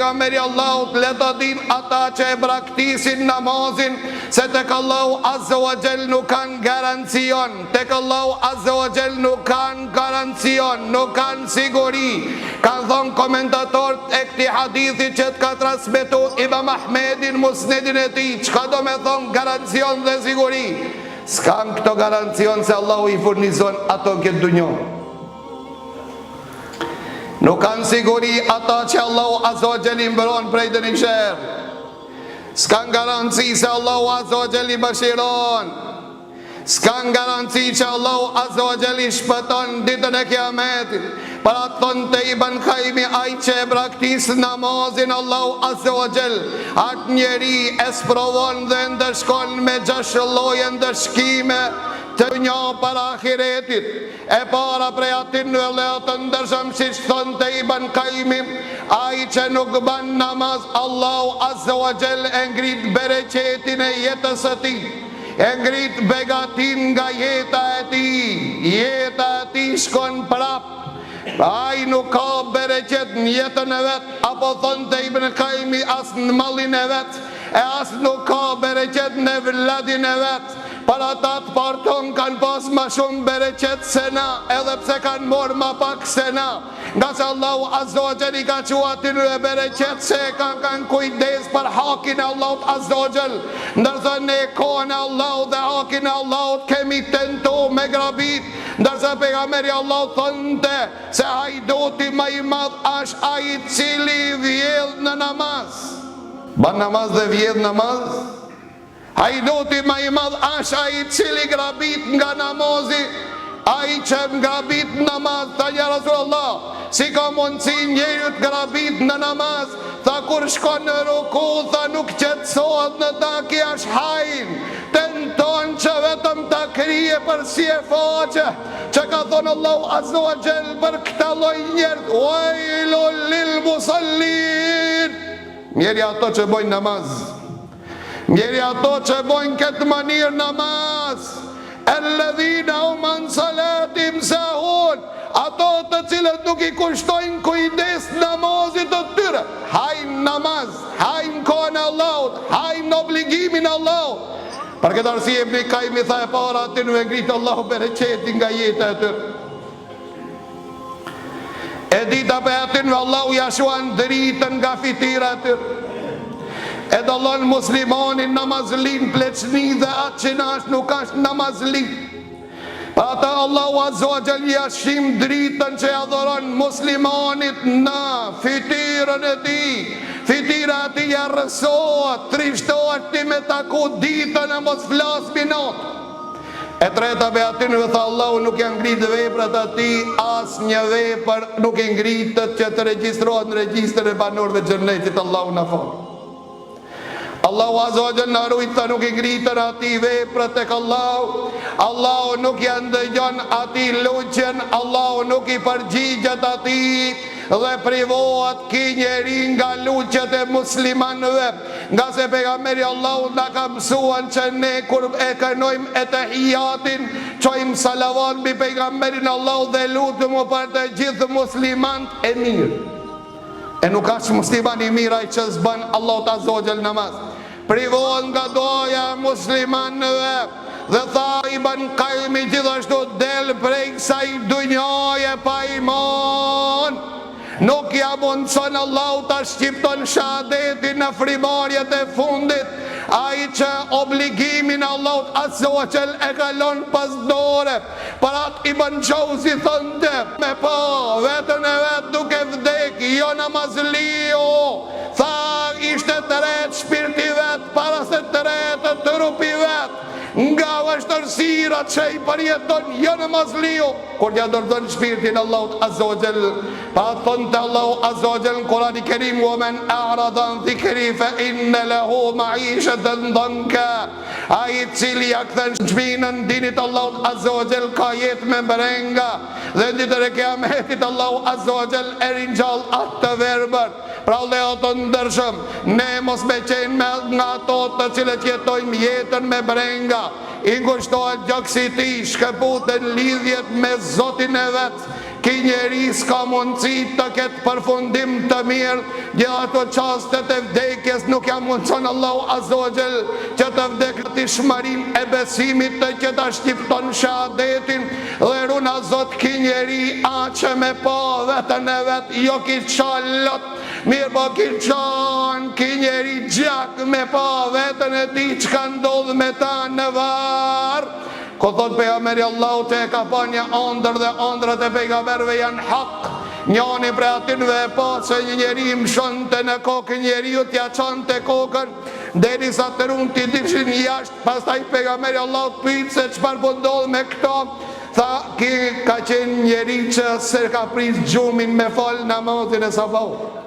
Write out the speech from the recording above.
Pejgamberi i Allahut, Le ta dinë ata që e braktisin namazin, se tek Allahu azze wa xhel nuk kanë garancion, tek Allahu azze wa xhel nuk kanë garancion, nuk kanë siguri. Kanë thonë komentatorët e këtij hadithi që e ka transmetu Imam Ahmedi në Musnedin e tij, çka do me thonë garancion dhe siguri? S'kanë këto garancion se Allahu i furnizon ato në këtë dunjo. Nuk kanë siguri ata që Allahu Azza wa Jall i mbron prej ndonjë sherr. S'kanë garanci se Allahu Azza wa Jall i mëshiron. S'kanë garanci që Allahu Azza wa Jall i shpëton ditën e Kiametit. Për atë thonte Ibn Kajimi ai që e braktis namazin Allahu Azza wa Jall atë njeri e sprovon dhe ndëshkon me gjashtë lloje ndëshkime në dunja para ahiretit. E para prej atynve vëllezër të ndershëm siç thonte Ibn Kajimi, ai që nuk ban namaz Allahu Azza wa Jall e ngrit bereqetin e jetës së tij, e ngrit begatinë nga jeta e tij, jeta e tij shkon prap, ai nuk ka bereqet në jetën e vet, apo thonte Ibn Kajimi as në mallin e vet, e as nuk ka bereqet në evladin e vet. Por ata të parë tonë kanë pas ma shumë bereqet se na, edhe pse kanë morë ma pak se na, ngase Allahu Azza wa Jall i ka çu atyre bereqet se e kanë kanë kujdes për hakin e Allahut Azza wa Jall, ndërsa ne kohën e Allahut dhe hakin e Allahut kemi tentu me grabit, ndërsa Pejgamberi i Allahut thonte se hajduti ma i madh asht ai i cili vjedh në namaz. Ban namaz dhe vjedh namaz? Hajduti ma i madh asht ai i cili grabit nga namazi, ai që grabit në namaz, tha ja Rasulullah, si ka mundësi njeriu të grabit në namaz, tha kur shkon në ruku, tha nuk qetësohet në ta ky asht hajn, tenton që vetëm ta kryje për sy e faqe, që ka thonë Allahu azza wa jall për këta lloj njerëz, wajlun lil musallin, mjeri ato që bojnë namaz. Mjeri ato që bojnë këtë mënyrë namaz, Elledhine hum an salatihim sahun, ato të cilët nuk i kushtojnë kujdes namazit të tyre, hajn namaz, hajn kohën e Allahut, hajn obligimin e Allahut. Për këtë arsye Ibn Kajimi tha e para atyne e ngrit Allahu bereqetin nga jeta e tyre. E dyta prej atynve Allahu ja shuan dritën nga fytyra e tyre. E dallon muslimanin namazli n'pleqni dhe atë që nash nuk është namazli. Për ata Allahu Azza wa Jall ja shin dritën që ja dhuron muslimanit në fytyrën e tij. Fytyra e tij errësohet, trishtohet ti me taku ditën e mos flasmi natën. E treta prej atynve tha Allahu nuk ja ngrit veprat atij asnjë vepër nuk i ngritet që të regjistrohet në regjistrin e banorëve të xhennetit Allahu na fal Allahu azza wa jall na rujt tha nuk i ngritën atij veprat tek Allahu Allahu nuk ja ndëgjon atij lutjen Allahu nuk i përgjigjet atij dhe privohet ky njeri nga lutjet e muslimanëve Ngase Pejgamberi i Allahut na ka mësuan që ne kur e kënojmë Etehijatin, çojmë salavat mbi Pejgamberin e Allahut dhe lutemi për të gjithë muslimant e mirë. E nuk është musliman i mirë ai që s'bën Allahut Azza wa Jall namaz. Privohet nga duaja e muslimanëve dhe tha Ibn Kajimi gjithashtu del prej kësaj dunjaje pa iman. Nuk ia mundëson Allahu ta shqipton shahadetin në frymëmarrjet e fundit, ai që obligimin e Allahut azza wa jall e ka lënë pas dore. Për atë Ibn Xhauzi thonte, me pa veten e vet duke vdek, jo namazliu, tha ishte tret shpirti vet para se tretet trupi vet, nga vështërsirat që i përjeton jo namazliu. Kur t'ia dorëzon shpirtin Allahut Azza wa Jall, pa thonte Allahu Azza wa Jall në Kurani Kerim, "Wa men a'rada an dhikri fa inna lahu ma'ishatan danka." Ai i cili ja kthen shpinën dinit Allahut Azza wa Jall ka jetë me brenga dhe në ditën e Kiametit Allahu Azza wa Jall e ringjall atë të verbër. Pra vëllezër të ndershëm, ne mos me qenë me nga ato të cilët jetojmë jetën me brenga, I ngushtohet gjoksi i tij, shkëputen lidhjet me Zotin e vet. Ky njeri s'ka mundësi të ketë përfundim të mirë, gjithë ato çastet e vdekjes nuk ja mundëson Allahu Azza wa Jall që të vdek në gatishmërinë e besimit të që ta shqipton shahadetin dhe runa Zot ky njeri a që me pa veten e vet jo kish qa lot mirëpo kish qan ky njeri gjak me pa veten e tij çka ndodh me ta në varr Ku thot pejgamberi i Allahut se e ka pa një andër dhe andrrat e pejgamberëve janë hak, njani prej atynve e pa se një njeri i mshonte në kokë njeriut ja çante kokën derisa trutë i dilshin jashtë, pastaj pejgamberi i Allahut pyet se çfarë po ndodh me këto, tha ky ka qenë njeri që s'e ka prish gjumin me fal namazin e sabahut.